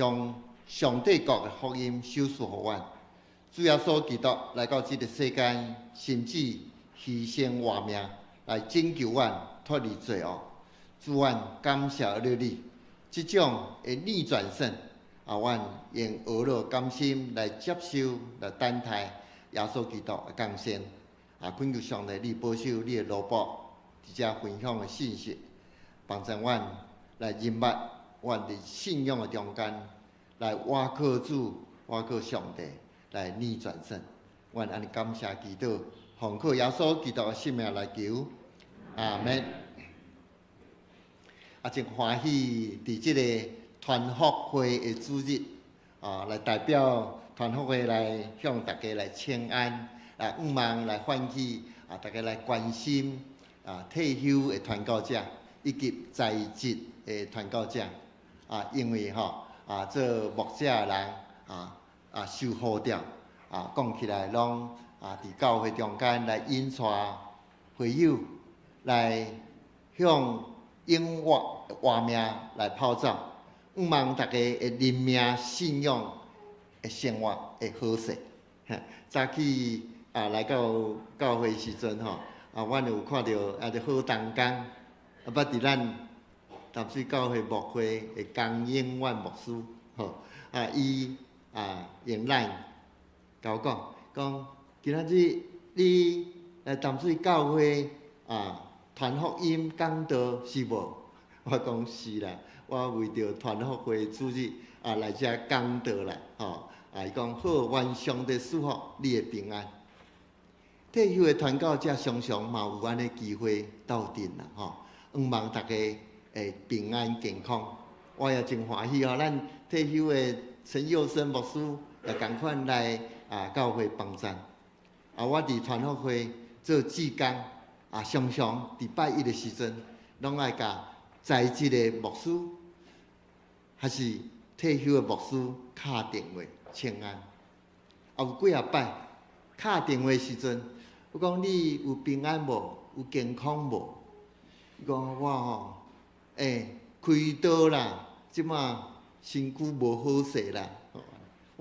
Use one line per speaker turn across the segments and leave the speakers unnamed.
將上帝國的福音賞賜予阮。主耶穌基督來到這个世間，甚至犧牲活命來拯救阮脫離罪惡。主，阮感謝了你，這種的逆轉勝，啊，阮用呵樂甘心來接受、來等待耶穌基督的降生。啊，懇求上帝，你保守你的奴僕，佇遮分享的信息，幫助阮來認捌阮佇信仰的中間，來倚靠主、倚靠上帝，來逆轉勝。阮按呢感謝祈禱，奉靠耶穌基督的聖名來求，阿門。啊，真歡喜佇這个團福會的主日，啊，來代表團福會來向大家來請安，來向望來喚起啊，大家來關心啊退休的傳教者以及在職的傳教者啊，因為吼啊做牧者的人啊，受呼召啊，講起來攏啊，佇教會中間來引帶會友，來向永活活命來跑走，向望大家的靈命信仰的生活會好勢。早起啊來到教會時陣吼，啊，阮有看著啊，這好同工，啊，捌佇咱淡水教會牧會的江英萬牧師，吼，啊，伊啊，用 LINE 共我講，講今仔日你來淡水教會啊傳福音講道是無？我講是啦，我為著傳福會主日啊來遮講道啦，吼啊！伊講好，願上帝賜福你的平安。退休的傳教者常常嘛有按呢機會鬥陣啦，吼，向望大家會平安健康。我也真歡喜吼，咱退休的陳佑生牧師也仝款來啊教會幫贊。啊，我佇傳福會做志工，啊，常常佇拜一的時陣，攏愛共在職的牧師，還是退休的牧師敲電話請安。啊，有幾仔擺敲電話時陣，我講你有平安無？有健康無？伊講我吼，欸，開刀啦，這馬身軀無好勢啦。哦，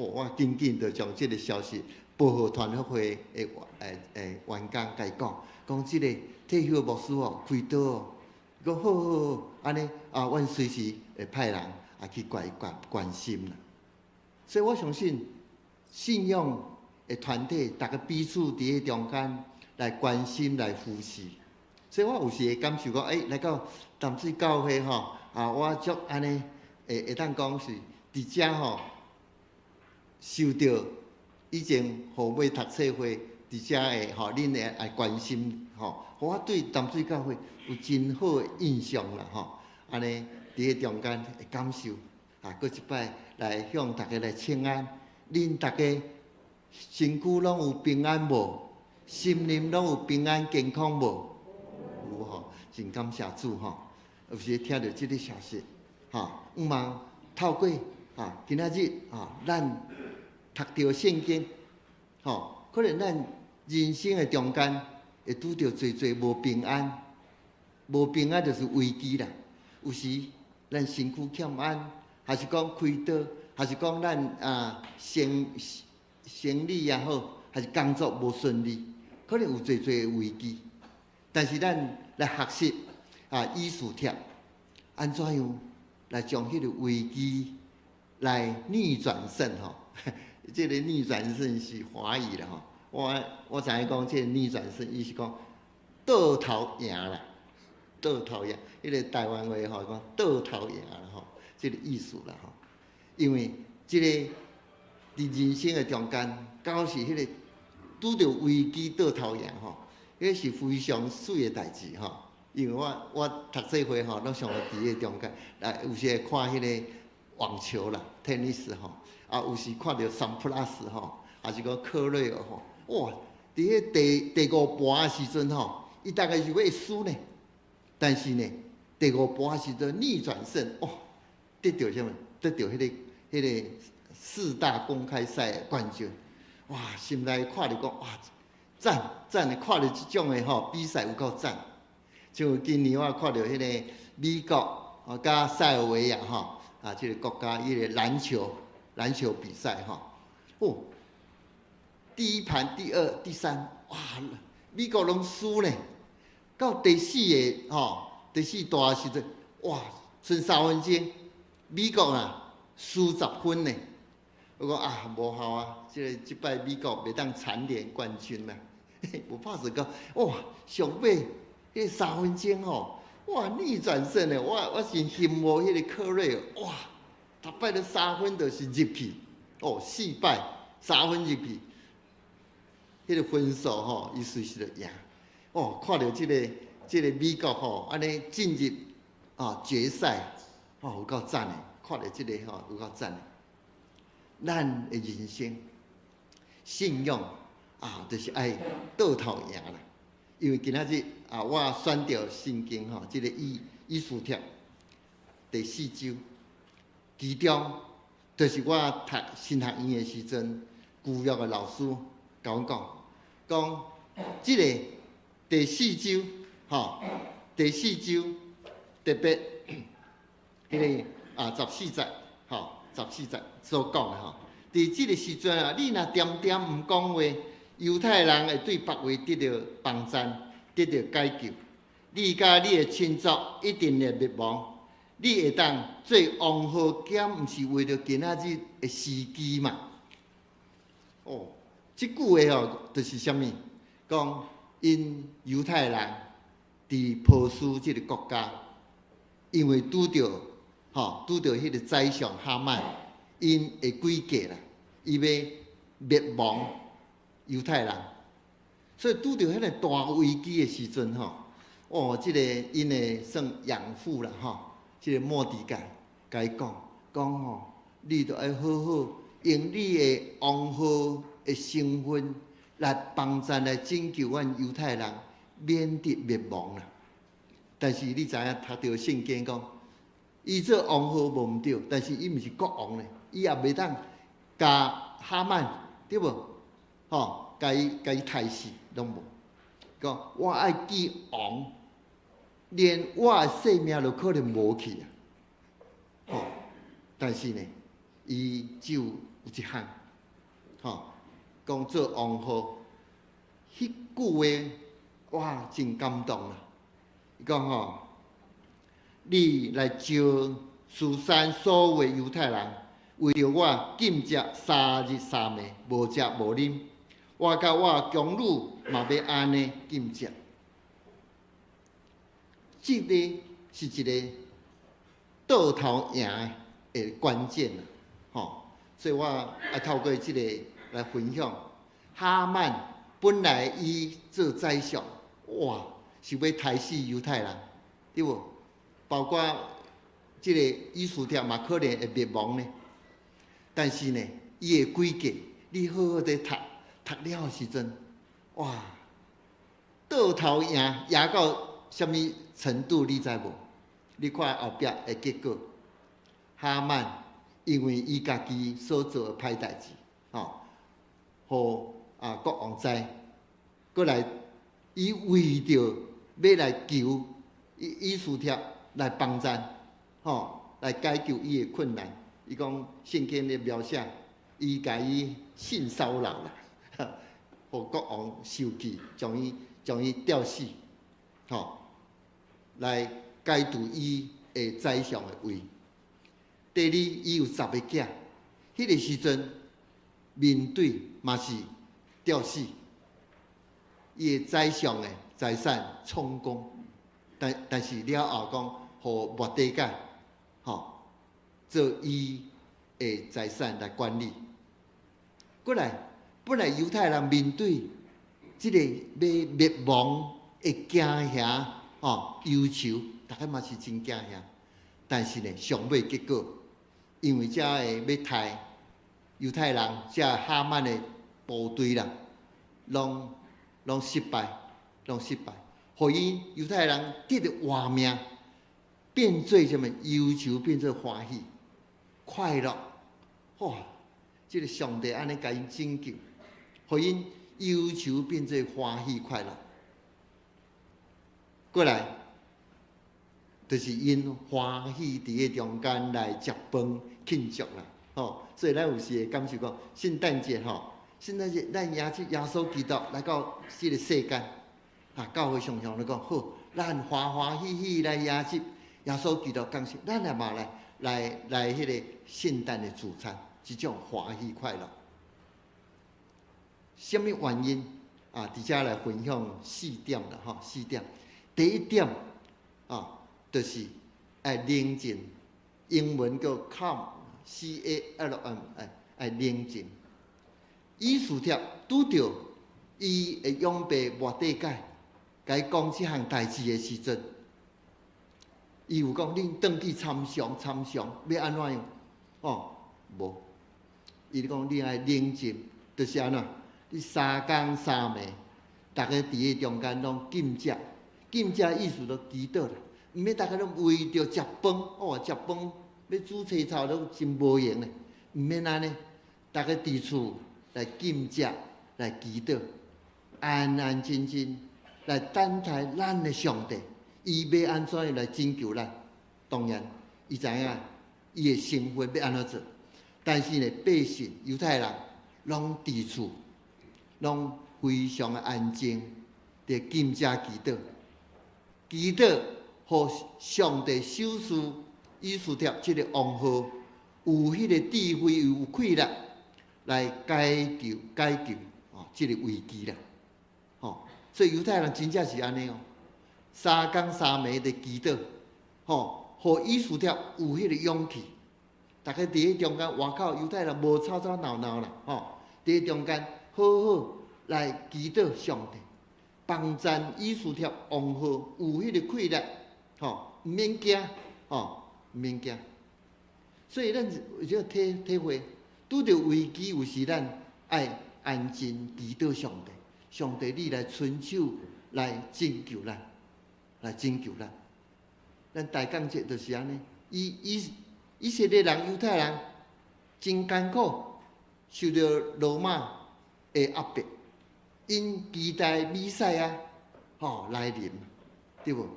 我緊緊就將這个消息報予傳福會的欸員工，共伊講，講這个退休牧師哦，開刀哦。伊講好好好，按呢啊，阮隨時會派人啊去關關關心啦。所以我相信信仰的團體，大家彼此佇咧中間來關心、來扶持。所以我有時會感受講，欸，來到淡水教會吼，啊，我足按呢會會當講是佇遮吼受著以前予尾讀冊會佇遮的吼，恁的愛關心吼，予我對淡水教會有真好的印象啦吼。按呢佇咧中間會感受，啊，閣一擺來向大家來請安，恁大家身軀攏有平安無？心靈攏有平安健康無？有吼，真感謝主吼。有時聽著這个消息，吼，向望透過啊，今仔日啊，咱讀著聖經，吼，可能咱人生的中間會拄著濟濟無平安，無平安就是危機啦。有時咱身軀欠安，還是講開刀，還是講咱啊生生理也好，還是工作無順利，可能有濟濟的危機。但是咱來學習啊，以斯帖按怎樣來將彼个危機來逆轉勝吼？這个逆轉勝是華語啦吼。我知影講這个逆轉勝，伊是講倒頭贏啦，倒頭贏。彼个台灣話吼講倒頭贏啦吼，這个意思啦吼。因為這个佇人生的中間，敢是彼个拄著危機倒頭贏吼，彼是非常媠的代誌吼。因為我讀冊會吼，攏常佇彼個中間，來有時會看彼个網球啦，tennis 吼，啊有時看著桑普拉斯吼，還是講科瑞爾吼，哇！佇彼第五盤的時陣吼，伊大概是欲輸呢，但是呢，第五盤的時陣逆轉勝，哇！得著啥物？得著彼个四大公開賽的冠軍，哇！心內看著講哇，讚讚的，看著這種的吼比賽有夠讚。像今年我看著彼个美國啊，佮塞爾維亞吼，啊，這个國家彼个籃球比賽吼，哦，第一盤、第二、第三，哇，美國攏輸呢，到第四个吼，第四段時陣，哇，剩3分鐘，美國啊輸10分呢。我講啊，無效啊，這个這擺美國袂當蟬聯冠軍啦。無拍算講，哇，上尾彼三分鐘吼，哇，逆轉勝的，我真羨慕彼个柯瑞，哇，逐擺都三分就是入去，哦，四擺三分入去，彼个分數吼，伊隨時就贏。哦，看著這个美國吼，按呢進入啊決賽，哦，有夠讚的，看著這个吼有夠讚的。咱的人生信仰啊，就是愛倒頭贏啦。因為今仔日啊，我選著聖經吼，這个以斯帖第四章，其中就是我讀神學院的時陣，舊約的老師共阮講，講這个第四章吼，第四章特別彼个啊十四節吼，十四節所講的吼，佇這个時陣啊，你若恬恬毋講話，猶太人會對別位得著幫贊，得著解救。你佮你的親族一定會滅亡。你會當做王后，敢毋是為著今仔日的時機嘛？哦，這句話吼，就是啥物？講𪜶猶太人佇波斯這个國家，因為拄著吼，拄著彼个宰相哈曼，𪜶的詭計啦，伊欲滅亡猶太人，所以拄著彼个大危機的時陣吼，哦，這个𪜶的算養父啦吼，這个末底改共伊講講吼，你著愛好好用你的王后的身份來幫贊來拯救阮猶太人免得滅亡啦。但是你知影讀著聖經講，伊做王后無毋對，但是伊毋是國王咧，伊也袂當共哈曼對無？吼，共伊刣死攏無。講我愛見王，連我的性命都可能無去啊！吼，但是呢，伊只有有一項，吼，講做王后，彼句話，哇，真感動啦！伊講吼，你來召書珊所有猶太人，為著我禁食三日三暝，無食無啉。我佮我宮女嘛欲按呢禁食。這个是一个倒頭贏的關鍵啦，吼！所以我愛透過這个來分享。哈曼本來伊做宰相，哇，是欲刣死猶太人，對無？包括這个以斯帖嘛，可能會滅亡呢。但是呢，伊的詭計，你好好地讀，讀了的時陣，哇，倒頭贏，贏到啥物程度？你知無？你看後壁的結果，哈曼因為伊家己所做的歹代誌，吼，予啊國王知，閣來伊為著欲來求以斯帖來幫贊，吼，來解救伊的困難。伊講聖經咧描寫，伊共伊性騷擾啦，予國王生氣，將伊吊死，吼，來解除伊的宰相的位。第二，伊有十个囝，彼个時陣面對嘛是吊死，伊的宰相的財產充公，但是了後講，予末底改，吼，做伊的財產來管理。閣來，本來猶太人面對這個欲滅亡的驚嚇，吼，憂愁，逐家嘛是真驚嚇。但是呢，上尾結果，因為遮个欲刣猶太人，遮哈曼的部隊啦，攏失敗，攏失敗，予𪜶猶太人得著活命，變做啥物？憂愁變做歡喜、快樂。哇！這个上帝按呢共𪜶拯救，予𪜶憂愁變做歡喜快樂。閣來，就是𪜶歡喜佇个中間來食飯慶祝啦，吼，所以咱有時會感受講聖誕節吼，聖誕節咱迎接耶穌基督來到這個世間，啊，教會常常咧講好，咱歡歡喜喜來迎接耶穌基督降生，咱也嘛來彼個聖誕的聚餐，這種歡喜快樂。啥物原因啊？佇遮來分享四點啦，吼，四點。第一點啊，就是愛寧靜，英文叫 calm，C A L M，愛寧靜。以斯帖拄著伊的養爸末底改，共伊講這項代誌的時陣，伊有講恁轉去參詳參詳，欲按怎樣？哦，無，伊講你愛冷靜，就是按怎？你三工三暝，逐家佇个中間攏禁食，禁食意思就祈禱啦。毋免逐家攏為著食飯，哦，食飯欲煮青草攏真無閒咧，毋免按呢，逐家佇厝來禁食，來祈禱，安安靜靜來等待咱的上帝，伊欲按怎樣來拯救咱？當然，伊知影伊的身份欲按怎做，但是呢，百姓猶太人攏佇厝，攏非常的安靜，佇禁食祈禱，祈禱。予上帝賞賜以斯帖這个王后有彼个智慧，有氣力來解救哦，這个危機啦，吼！所以猶太人真正是按呢哦，三工三暝佇祈禱，吼，予以斯帖有彼个勇氣。逐家佇彼中間外口猶太人無吵吵鬧鬧啦，吼！佇彼中間好好來祈禱上帝，幫贊以斯帖王后有彼个氣力。吼，毋免驚，吼，毋免驚。所以咱有這個體會，拄著危機有時咱愛安靜祈禱上帝，上帝你來伸手來拯救咱，來拯救咱。咱大降節就是按呢，以色列人、猶太人真艱苦，受著羅馬的壓迫，𪜶期待彌賽亞吼來臨，對無？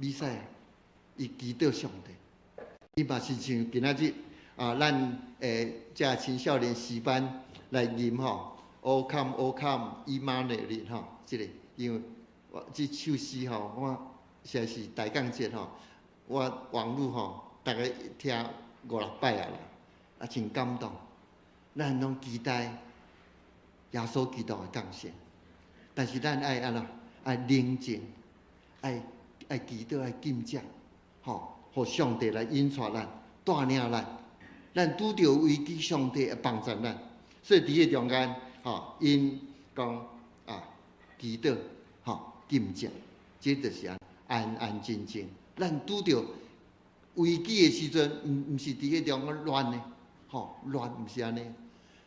彌賽亞，伊祈禱上帝，伊嘛是像今仔日啊，咱遮青少年詩班來吟吼，O come O come 以馬內利吼，這个因為我這首詩吼，我實在是大降節吼，我網路吼，逐家聽五六擺啊啦，啊真感動。咱攏期待耶穌基督的降生，但是咱愛按怎？愛冷靜，愛祈禱，愛禁食，吼，予上帝來引帶咱，帶領咱。咱拄著危機，上帝會幫助咱。所以佇個中間，吼，𪜶講啊，祈禱，吼，禁食，這就是安安安靜靜。咱拄著危機的時陣，毋是佇個中間亂的，吼，亂毋是按呢，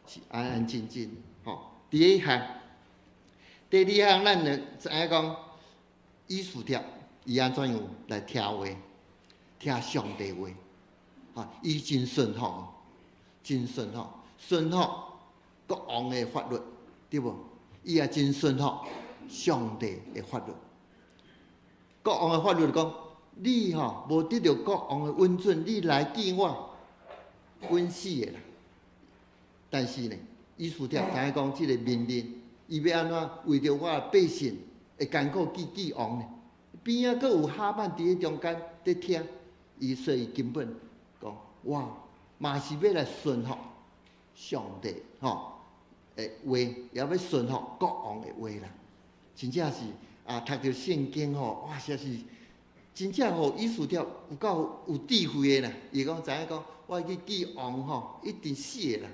是安安靜靜，吼。第一項，第二項，咱就知影講，以斯帖伊按怎樣來聽話，聽上帝話，哈，伊真順服，真順服，順服國王的法律，對無？伊也真順服上帝的法律。國王的法律講，你吼無得著國王的允准，你來見我，穩死的啦。但是呢，以斯帖知影講這个命令，伊欲按怎為著我的百姓會艱苦去見王呢？邊仔閣有哈曼佇咧中間佇聽，伊所以根本講，我嘛是欲來順服上帝吼的話，也欲順服國王的話啦。真正是啊，讀著聖經吼，哇，實在是真正吼，以斯帖有夠有智慧的啦。伊講知影講，我去見王吼，一定死的啦，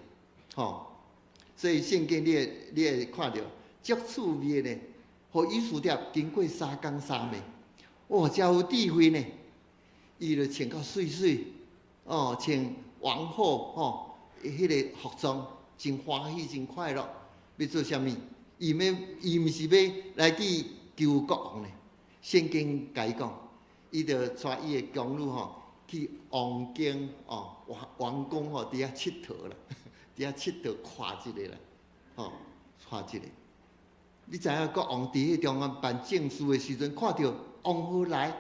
吼。所以聖經你會看著足趣味的呢，予以斯帖經過三工三暝，哇，誠有智慧呢。伊就穿甲媠媠，哦，穿王后吼，彼个服裝，真歡喜，真快樂。欲做啥物？伊毋是欲來去求國王呢？聖經共伊講，伊就帶伊的宮女吼去王宮哦，王宮吼佇遐𨑨迌啦，佇遐𨑨迌看一下啦，吼，看一下。你知影國王佇彼中間辦正事的時陣，看著王后來，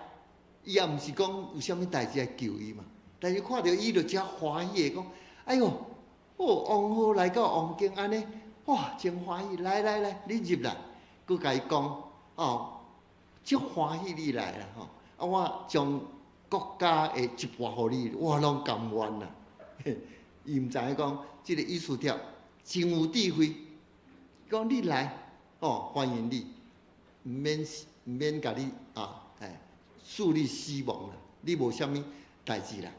伊也毋是講有啥物代誌來求伊嘛，但是看著伊就誠歡喜的講：哎喲，哦，王后來到王宮按呢，哇，真歡喜！來來來，你入來，閣共伊講，哦，足歡喜你來啦吼！啊，我將國家的一半予你，我攏甘願啦。伊毋知影講，這個以斯帖真有智慧，講你來，哦，歡迎你，毋免共你啊，哎，處理死亡啦，你無啥物代誌啦。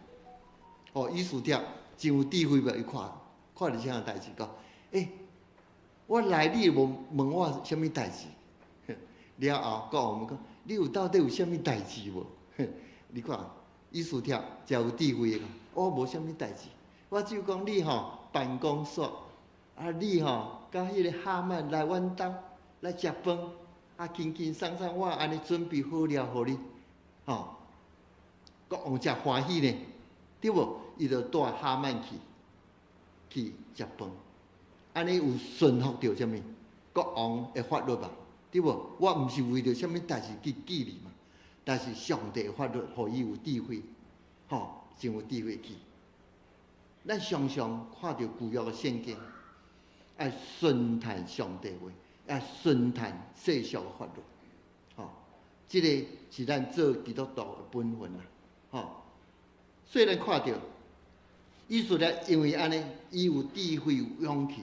哦，以斯帖真有智慧吧？伊看，看著這項代誌講，欸，我來你無問我啥物代誌？了後，國王問講，你有到底有啥物代誌無？你看，以斯帖誠有智慧的講，我無啥物代誌，我只有講你吼辦公室，啊你吼佮彼个哈曼來阮兜來食飯，啊輕輕鬆鬆，我按呢準備好了，予你，吼，國王誠歡喜呢，對無？伊就帶哈曼去食飯，按呢有順服著啥物？國王的法律吧，對無？我毋是為著啥物代誌去記你嘛，但是上帝的法律，予伊有智慧，吼，真有智慧去。咱常常看著舊約的聖經，愛順趁上帝話，愛順趁世俗的法律，吼，這个是咱做基督徒的本分啦，吼。所以咱看著，以斯帖因為按呢，伊有智慧有勇氣，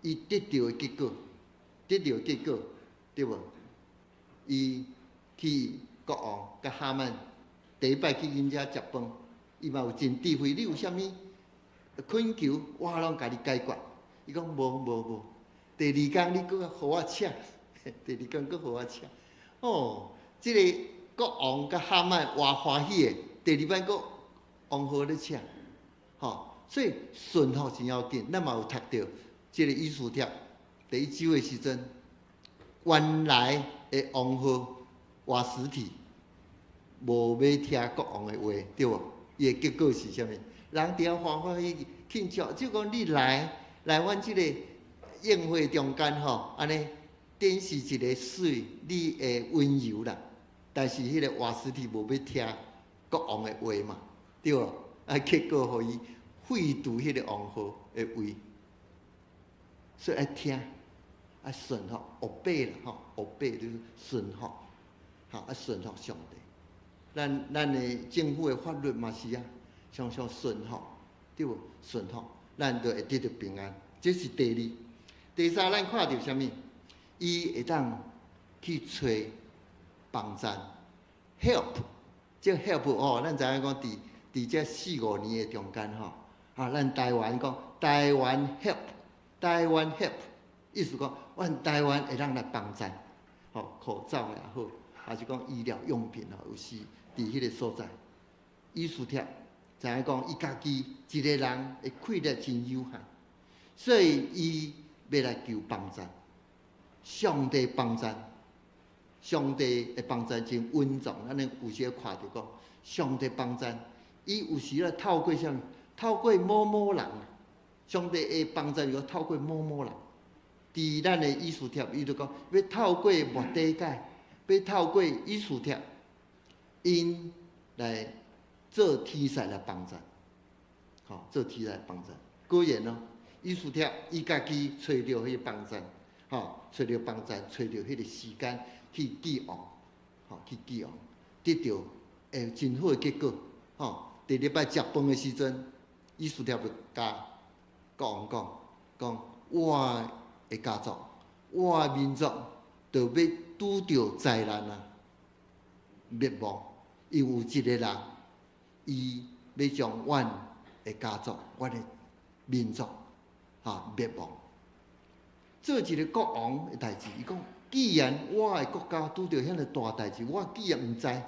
伊得著的結果，得著的結果，對無？伊去國王佮哈曼第一擺去𪜶遮食飯，伊嘛有真智慧。你有啥物懇求，我攏共你解決。伊講無無無。第二工你閣予我請，第二工閣予我請。哦，這個國王佮哈曼偌歡喜的，第二擺閣王后咧請，吼，所以順服真要緊。咱嘛有讀著這個以斯帖第一章的時陣，原來的王后瓦實提無欲聽國王的話，對無？伊的結果是啥物？人佇遐歡歡喜喜慶祝，就講你來來阮這個宴會中間吼，按呢展示一个媠你的溫柔啦。但是彼个瓦實提無欲聽國王的話嘛，對無？啊，結果予伊廢除彼个王后的位，所以愛聽，愛順服，obey 啦吼，obey 就是順服，吼，愛順服上帝。咱的政府的法律嘛是啊，常常順服，對無？順服，咱就會得著平安。這是第二。第三，咱看著啥物？伊會當去揣幫贊，help，這 help 哦，咱知影講佇這四五年的中間吼，啊，咱台灣講台灣 help，台灣 help，意思講，阮台灣會當來幫贊，吼，口罩也好，還是講醫療用品吼，有時佇彼个所在，以斯帖知影講，伊家己一个人的氣力真有限，所以伊欲來求幫贊，上帝幫贊，上帝的幫贊真穩重，咱有時看著講，上帝幫贊，伊有時咧透過啥物？透過某某人，上帝的幫贊就透過某某人。佇咱的以斯帖，伊就講欲透過末底改，欲透過以斯帖，𪜶來做天使來幫贊，吼，做天使來幫贊。果然哦，以斯帖伊家己揣著彼个幫贊，吼，揣著幫贊，揣著彼个時間去見王，吼，去見王，得著會真好的結果，吼。第二擺食飯的時陣，以斯帖就共國王講，講我的家族，我的民族，就欲拄著災難啊，滅亡。因為有一個人，伊欲將阮的家族、阮的民族，哈滅亡。做一个國王的代誌，伊講：既然我的國家拄著遐爾大代誌，我既然毋知，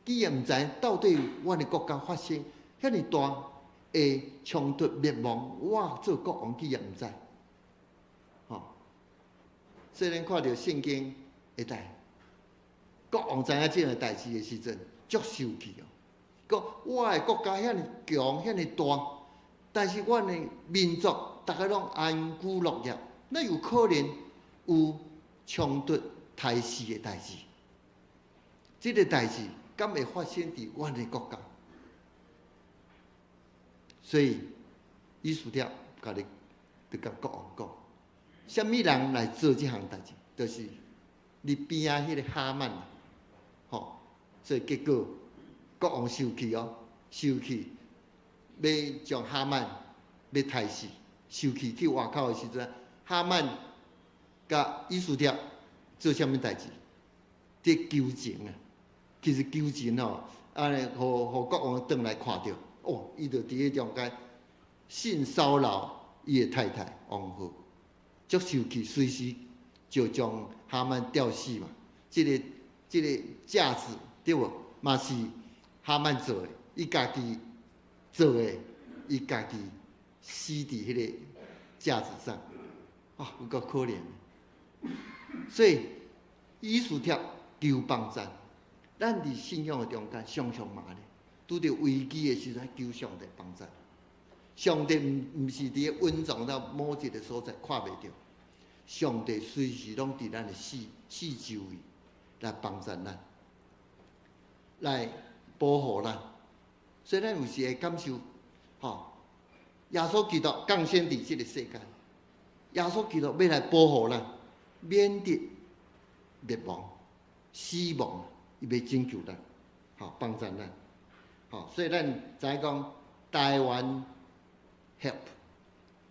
既然毋知到底阮的國家發生遐爾大的衝突滅亡，我做國王既然毋知，吼。所以咱看著聖經會代，國王知影這個代誌的時陣，足生氣哦。講我的國家遐爾強，遐爾大，但是阮的民族逐家攏安居樂業，哪有可能有衝突刣死的代誌？這個代誌，敢會發生佇阮的國家？所以，以斯帖共你，就共國王講，啥物人來做這項代誌？就是你邊仔彼个哈曼，吼！所以結果國王生氣哦，生氣，欲將哈曼欲刣死，生氣去外口的時陣，哈曼佮以斯帖做啥物代誌？佇求情啊！其實求情吼，按呢，予國王轉來看著，哦，伊就佇彼中間性騷擾伊的太太王后，足生氣，隨時就將哈曼吊死嘛。這個架子對無？嘛是哈曼做的，伊家己做的，伊家己死佇彼个架子上，啊，有夠可憐。所以以斯帖求幫贊，咱佇信仰的中間，常常嘛按呢，拄著危機的時陣，求上帝幫贊。上帝毋是佇個隱藏到某一個所在看袂著，上帝隨時攏佇咱的四周圍來幫贊咱，來保護咱。所以咱有時會感受，吼，耶穌基督降生佇這個世間，耶穌基督欲來保護咱，免得滅亡、死亡，伊欲拯救咱，吼，幫贊咱，吼，所以咱知影講台灣 help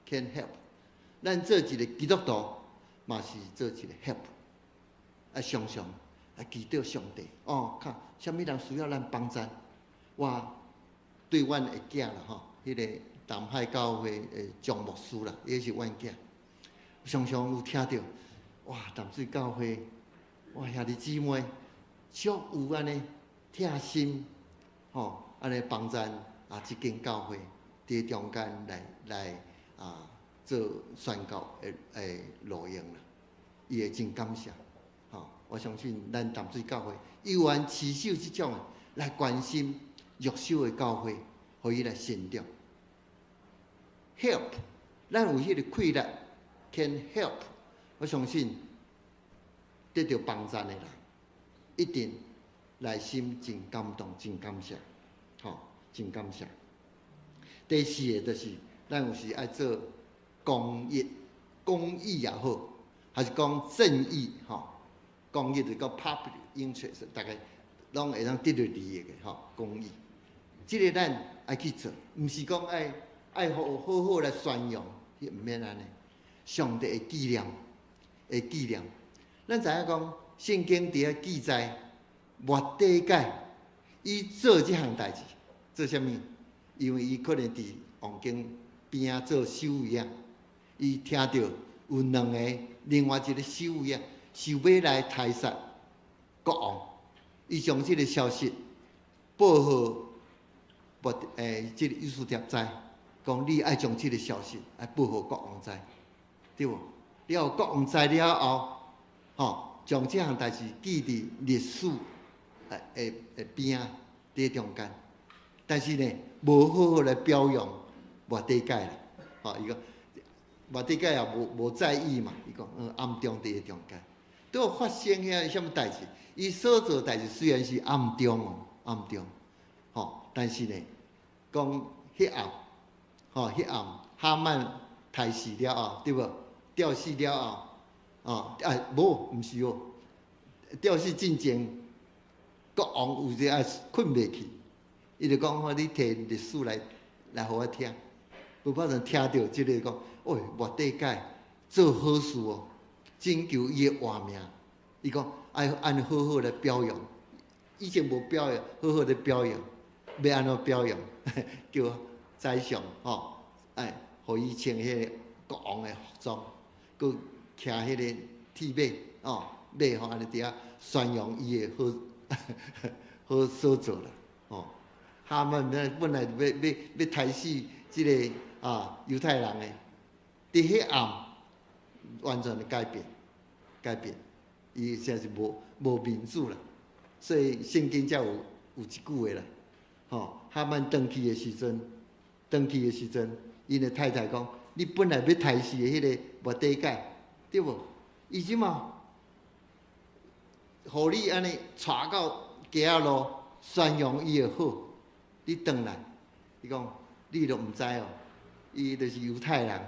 can help，咱做一個基督徒，嘛是做一個 help，啊，常常啊祈禱上帝，哦，看啥物人需要咱幫贊，我對阮的囝啦，吼，彼個南海教會的張牧師啦，伊是阮囝，常常有聽著，哇，淡水教會，哇，兄弟姊妹，足有按呢疼心，吼，按呢幫贊啊，這間教會佇中間來啊做宣教的路用啦，伊會真感謝，吼，我相信咱淡水教會猶原持守這種來關心弱小的教會，予伊來成長。Help，咱有彼個氣力，can help。我相信得著幫贊的人，一定內心真感動、真感謝，吼，真感謝。第四个就是，咱有時愛做公益，公益也好，還是講正義，吼，公益就是講 public interest，逐家攏會當得著利益的，吼，公益。這个咱愛去做，毋是講愛好好好來宣揚，伊毋免按呢。上帝會紀念，會紀念。咱知影講，聖經佇遐記載，末底改伊做這項代誌，做啥物？因為伊可能佇王宮邊仔做守衛仔，伊聽著有兩个，另外一个守衛仔想欲來刣殺國王，伊將這个消息報予末這个以斯帖知，講你愛將這个消息愛報予國王知，對無？了國王知了後，吼，將這項代誌記佇歷史的邊仔佇中間，但是呢，無好好來表揚末底改啦，吼，伊講末底改也無在意嘛，伊講暗中佇中間，都發生遐啥物代誌？伊所做代誌雖然是暗中哦，暗中，吼，但是呢，講彼暗，吼，彼暗哈曼刣死了後，對無？吊死了後，哦，啊，無，毋是哦，吊死進前，國王有一下睏袂去，伊就講吼，你提歷史來予我聽，無可能聽著這个講，喂，末底改做好事哦，拯救伊的活命，伊講愛按好好來表揚，以前無表揚，好好來表揚，欲按怎表揚？叫宰相吼，哎，予伊穿彼个國王的服裝，閣騎彼个鐵馬，哦，馬吼按呢佇遐宣揚伊的好好所做啦，哦。哈曼本來欲刣死這个啊猶太人的，佇彼暗完全的改變，改變，伊實在是無面子啦，所以聖經才有一句話啦，吼，哈曼轉去的時陣，轉去的時陣，𪜶的太太講：你本來欲刣死的彼个末底改，對無？伊這馬，予你按呢帶到街仔路，宣揚伊的好，你轉來，伊講你都毋知哦，伊就是猶太人，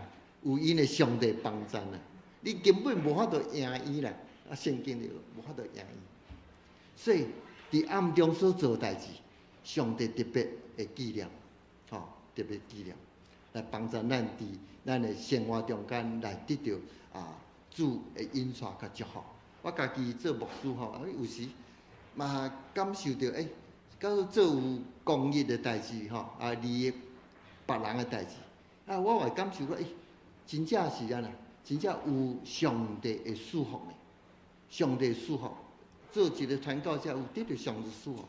有𪜶的上帝幫贊啊，你根本無法度贏伊啦。啊，聖經裡無法度贏伊，所以佇暗中所做代誌，上帝特別會紀念，吼，特別紀念，來幫助咱佇咱的生活中間來得著啊主的引帶佮祝福。我家己做牧師吼，啊有時嘛感受著，欸，假如做有公益的代誌吼，啊利益別人的代誌，啊我會感受講，欸，真正是按呢，真正有上帝的祝福呢。上帝祝福，做一個傳教者有得著上帝祝福，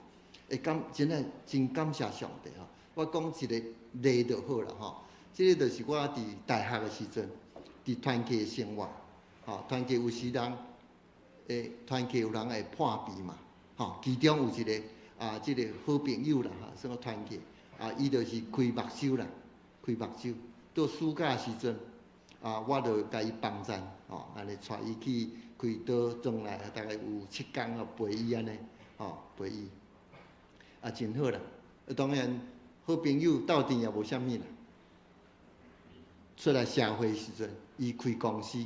會感真的真感謝上帝吼。我講一個例就好啦吼，這個就是我佇大學的時陣，佇團契的生活，吼，團契有時人會團契有人會破病嘛，吼，其中有一個啊，這個好朋友啦，吼，算講團契，啊，伊就是開目睭啦，開目睭，到暑假時陣，啊，我就共伊幫贊，吼，按呢帶伊去開刀，轉來大概有7工啊，陪伊按呢，吼，陪伊，啊，真好啦。當然，好朋友鬥陣也無啥物啦。出來社會時陣，伊開公司，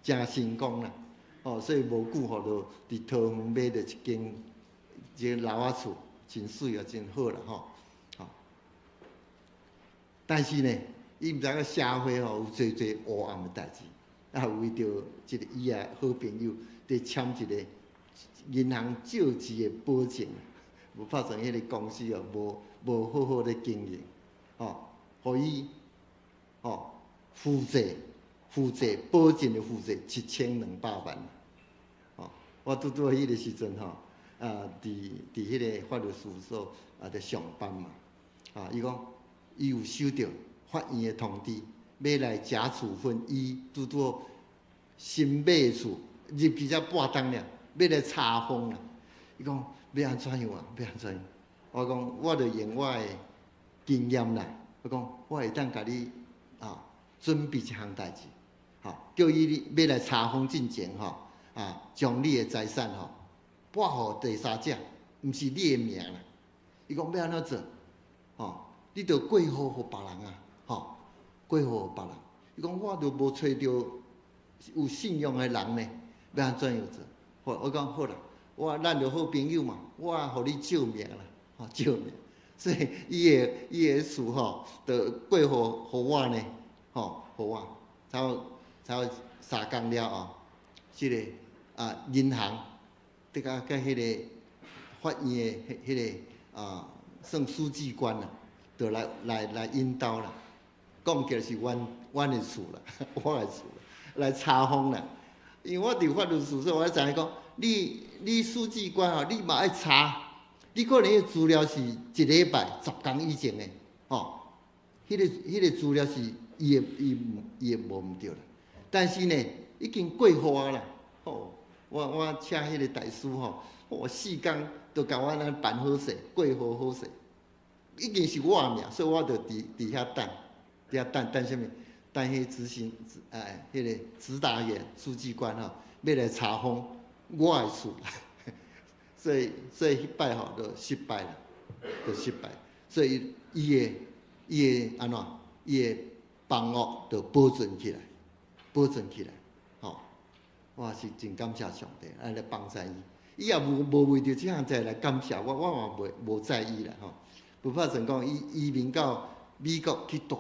誠成功啦，哦，所以無久吼，就佇桃園買著一間一個樓仔厝，真媠啊，真好啦，吼，吼。但是呢，伊毋知影社會吼有濟濟黑暗的代誌，啊，為著一個伊的好朋友，佇簽一個銀行借錢的保證，無拍算彼個公司哦，無無好好咧經營，吼，予伊吼負債負債保證的負債7200萬，吼，我拄拄彼個時陣吼，啊，佇佇彼個法律事務所啊佇上班嘛，啊，伊講伊有收著法院的通知，欲來假處分伊拄拄好新買的厝入去才半冬爾，欲來查封啦。伊講欲按怎樣啊？欲按怎樣？我講我著用我的經驗啦，我講我會當共你啊準備一項代誌，吼，叫伊欲來查封進前吼，啊，將你的財產吼撥予第三者，毋是你的名啦。伊講欲按怎做？吼，你著過戶予別人啊，吼，過戶予別人。伊講我著無揣著有信用的人呢，欲按怎樣做？好，我講好啦，我咱著好朋友嘛，我予你借名啦，吼，借名。所以伊的伊的厝吼，著過戶予我呢，吼，予我，差不差不多3工了後，這個啊銀行，得佮佮彼個法院的彼彼個啊算書記官啦，就來來來引導啦，講起來是阮阮的厝啦，我的厝來查封啦。因為我佇法律事務所，我知影講，你你書記官吼，你嘛愛查，你可能彼個資料是一禮拜、10工以前的，吼，彼個彼個資料是伊會伊伊會無毋對啦。但是呢，已經過戶啊啦，吼，我我請彼個大師吼，我4工就共我按呢辦好勢，過戶好勢，已經是我的名，所以我就佇佇遐等，佇遐等等啥物？等彼執行，哎，彼個執達員、書記官吼，欲來查封我的厝，所以所以彼擺吼就失敗啦，就失敗。所以伊的伊的按怎？伊的房屋就保存起來，保存起來，吼！我是真感謝上帝，按呢幫助伊，伊也無無為著這項代來感謝我，我嘛袂無在意啦，吼。無拍算講伊移民到美國去蹛。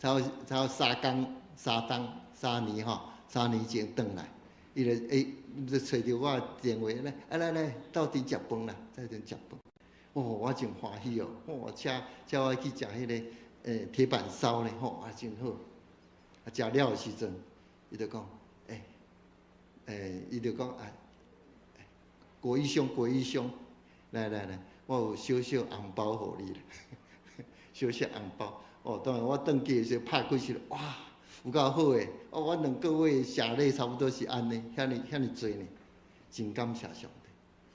差不多3工、3冬、3年吼，3年前轉來，伊就欸，就揣著我的電話來，啊來來，鬥陣食飯啦，鬥陣食飯。哦，我真歡喜哦，哦，請請我去食彼個欸鐵板燒呢，吼，啊真好。啊，食了的時陣，伊就講，欸，欸，伊就講啊，國義兄，國義兄，來來來，我有小小紅包予你啦，小小紅包。哦，當然我轉去的時陣拍開時，哇，有夠好的！哦，我2個月謝禮差不多是按呢，遐爾遐爾濟呢，真感謝上帝。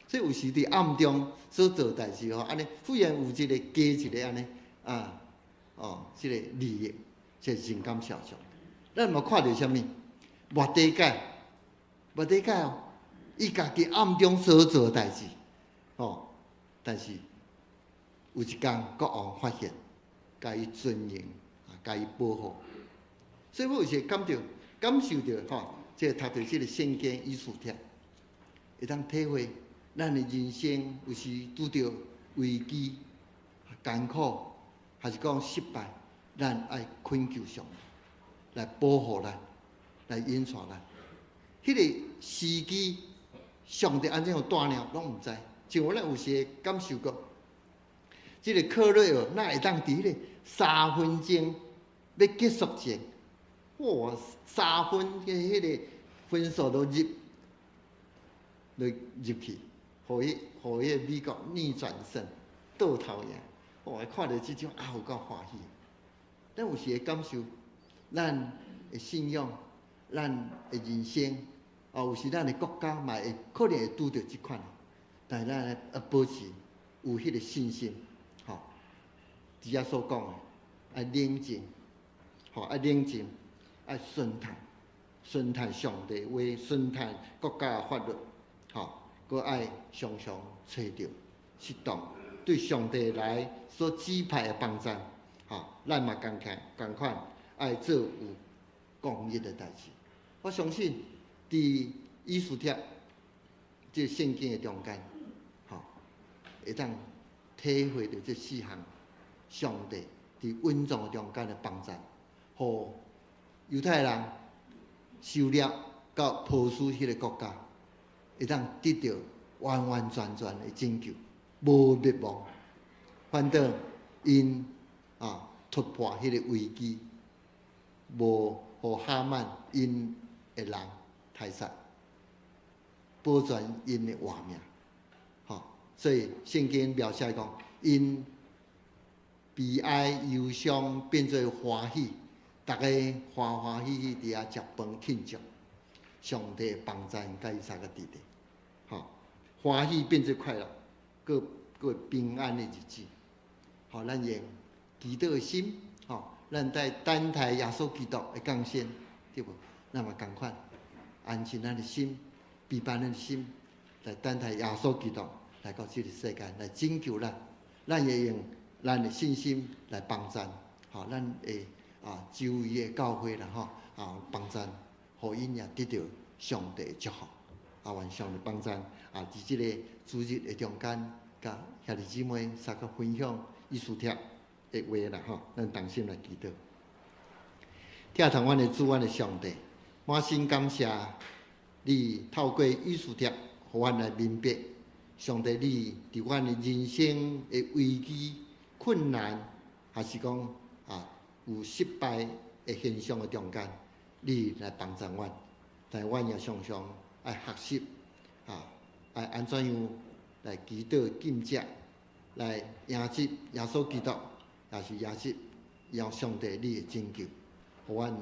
所以有時佇暗中所做代誌吼，按呢忽然有一個加一個按呢，啊，哦，這個利益，這真感謝上帝。咱嘛看著啥物？末底改，末底改哦，伊家己暗中所做代誌，哦，但是有一工國王發現，共伊尊榮，啊，共伊保護。所以我有時感著、感受著吼，這個讀著這個聖經以斯帖，會當體會咱的人生有時拄著危機、艱苦，還是講失敗，咱愛懇求上帝來保護咱，來引帶咱。彼個時機，上帝按怎樣帶領，攏毋知。像我咱有時會感受過，這個柯瑞爾哪會當佇彼個3分鐘欲結束前，哇，3分的彼個分數都入去，予彼個美國逆轉勝，倒頭贏。哇！看著這種啊，有夠歡喜。咱有時會感受，咱的信仰，咱的人生，啊，有時咱的國家嘛會可能會拄著這款，但是咱愛保持有彼個信心，吼。佇遮所講的，愛冷靜，吼，愛冷靜，愛順從，順從上帝話，順從國家的法律，吼，閣愛常常揣著適當對上帝來所指派的幫贊，吼，咱嘛仝款仝款愛做有公義的代誌。我相信佇以斯帖這聖經的中間，吼，會當體會著這四項上帝佇隱藏中間的幫贊，予猶太人收掠到波斯彼个國家，會當得著完完全全的拯救，無滅亡，反倒𪜶啊突破彼个危機，無予哈曼𪜶的人刣殺，保全𪜶的活命，吼，所以聖經描寫講，𪜶悲哀憂傷變做歡喜，逐家歡歡喜喜佇遐食飯慶祝，上帝幫贊佮伊相佮佇咧，吼，歡喜變做快樂，閣過平安的日子，予咱用祈禱的心，吼，咱在等待耶穌基督的降生，對無？咱嘛仝款安靜咱的心，備辦咱的心，來等待耶穌基督來到這個世間來拯救咱。咱會用咱的信心來幫贊，吼，咱的啊周圍的教會啦，吼，啊幫贊，予𪜶也得著上帝的祝福。啊，願上帝幫贊啊！佇這個主日的中間，佮兄弟姊妹相佮分享以斯帖的話啦，吼，咱同心來祈禱。疼痛阮的主，阮的上帝，滿心感謝你透過以斯帖，予阮來明白，上帝你佇阮的人生的危機、困難，還是講啊有失敗的現象的中間，你來幫助阮。但阮也常常愛學習啊，愛按怎樣來祈禱禁食，來迎接耶穌基督，也是迎接讓上帝你的拯救，予阮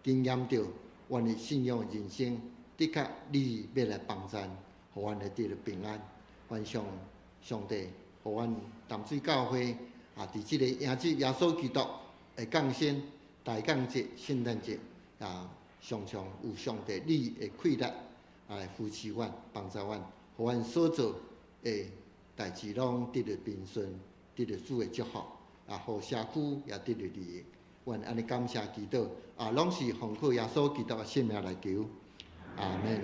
經驗著阮的信仰人生，的確你欲來幫贊，予阮來得著平安。願上上帝，予阮淡水教會啊，佇這個迎接耶穌基督的降生大降節、聖誕節啊，常常有上帝你的氣力來扶持阮、幫助阮，予阮所做的代誌攏得著平順，得著主的祝福，啊，予社區也得著利益。阮按呢感謝祈禱，啊，攏是奉靠耶穌基督的聖名來求，阿門。